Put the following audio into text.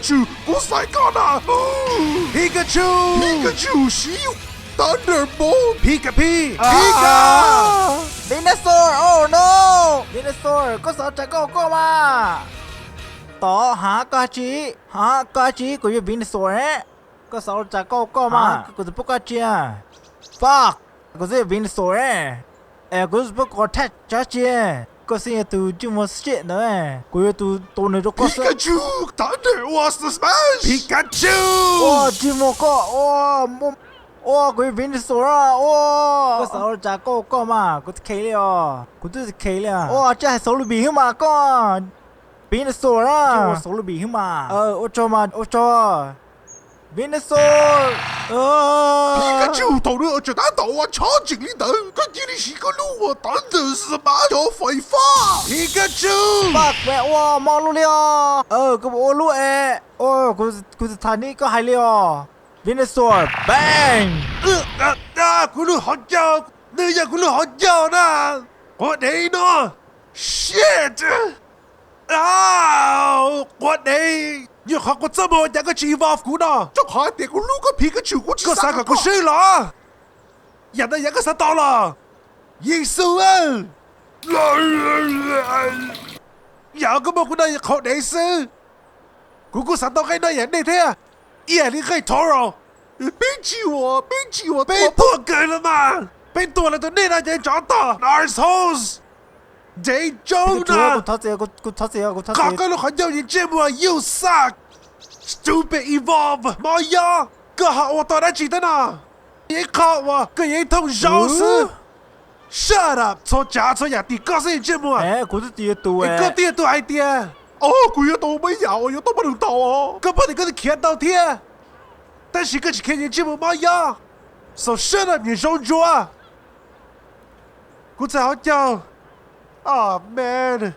Tsum, kuv xaiv koj na. Pikachu, Pikachu siv Thunderbolt, Pika Pi, Pika. Venusaur, oh no. Venusaur, koj xav ua cas koj ua koj mas. Tod, ha, koj tsis, ha, koj tsis, kuv yog Venusaur ne. Koj xav ua cas koj ua koj mas, kuv tsis pub koj tsia. Fuck, kuv xwb yog Venusaur ne. Es kuv tsis pub koj thaj tsab tsia. Koj xwb yog tus ntsej muag siab ntawd, kuv yuav tus tua nws rau koj xwb. Pikachu, thov nws ua Smash. Pikachu, ua ntsej muag koj, ua, ua, kuv yog Venusaur, ua. Koj xav ua cas koj ua koj mas, kuv tsis kheev li os, kuv twb tsis kheev li os. Ua, tsis hais xauv lub npis hwb mas koj. Venusaur na, xauv lub npis hwb mas. Ua tsaug mas, ua tsaug. Venusaur. Pikachu, thaum nws tseem tab tom ua chob tseem li ntawd koj cia li siv koj lub ua Thunder Smash cov fais fab. Pikachu, ua mob lub li os. Koj puas ua lub es, kuv tsis tham li koj hais li os. Venusaur, bang. Kuv lub hauv caug, nws yog kuv lub hauv caug na. Quav dev no, shit. Quav dev, yog qhov kuv txaj muag ua cas koj tsis evolve kuv no? Rau qhov hais tias kuv hlub koj Pikachu, kuv tsis xav kom koj swb los. Yam ntawd yam koj xav tau los? Yexus, yam koj muab kuv no qhauv dev xwb. Kuv kuj xav tau qeej no yam nej thiab, ib yam li qeej Toro. Peb tsis ua, peb tsis ua, peb tuag kawg los mas. Peb tuag los tus nej no ces tsov tom Naruto, dev Joe na. Qhov koj lub qhov ncauj ntsej muag, you suck, stupid evolve mob yob, koj ho ua tau dab tsi thiab no? Ib qho uas koj yog ib thooj zaub xwb. Shut up, txhua tsav txhua yam tim koj xwb ntsej muag. Koj twb yog tus hais tias, o, kuv yuav tau muaj ib yam uas yuav tau pab nws tau. Koj paub tias koj twb khiav tau thiab, tab sis koj tsis khiav ntsej muag mob yob. So shut up, niag zaub ntsuab. Kuv txhais hauv caug. Oh man.